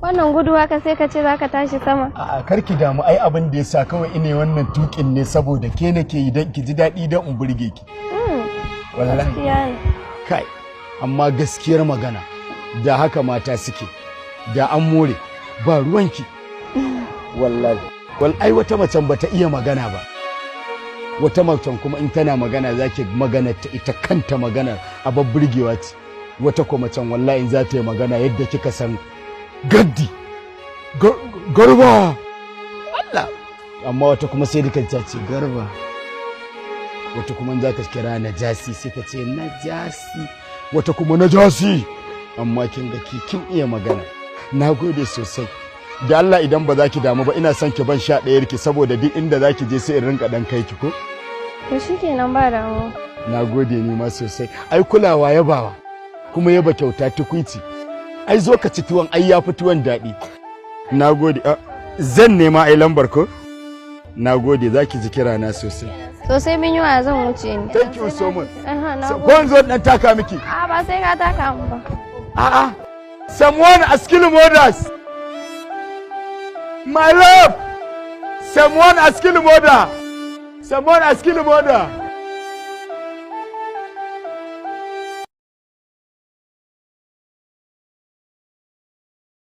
Wannan gudu haka, sai ka ce za ka tashi sama. A'a, karki damu. Ai abin da yasa kawai ine wannan tukin ne saboda ke nake yi, don ki ji daɗi, don in burge ki. Wallahi. Gaskiya ne. Kai, amma gaskiyar magana, da haka mata suke, da an more. Ba ruwanki wallahi. Wal ai wata macen bata iya magana ba. Wata macen kuma in tana magana, zaki magana ta ita kanta maganar abar burgewa ce. Wata kuma macen, wallahi, in za ta yi magana, yadda kika san gaddi garba, Allah. Amma wata kuma sai duka ta ce garba. Wata kuma in za ka kira Najasi, sai ta ce Najasi. Wata kuma Najasi. Amma kin ga ki kin iya magana. Na gode sosai. Da Allah, idan ba za ki damu ba, ina son ki ban 11-r ki, saboda duk inda za ki je sai in rinka dan kai ki, ko? To shikenan, ba damuwa. Na gode ni ma sosai. Ai kulawa yabawa, kuma yaba kyauta tukuici. Ai zo ka ci tuwon, ai ya fi tuwon daɗi. Na gode. Ah, zan nema ai lambar ko. Na gode, za ki ji kira na sosai. Sosai, mun yi wa, zan wuce ni. Thank you so much. Aha, na Ko gode. in zo dan taka miki? A, ba sai ka taka mun ba. A'a. Someone askill orders. My love. Someone askill order. Someone askill order.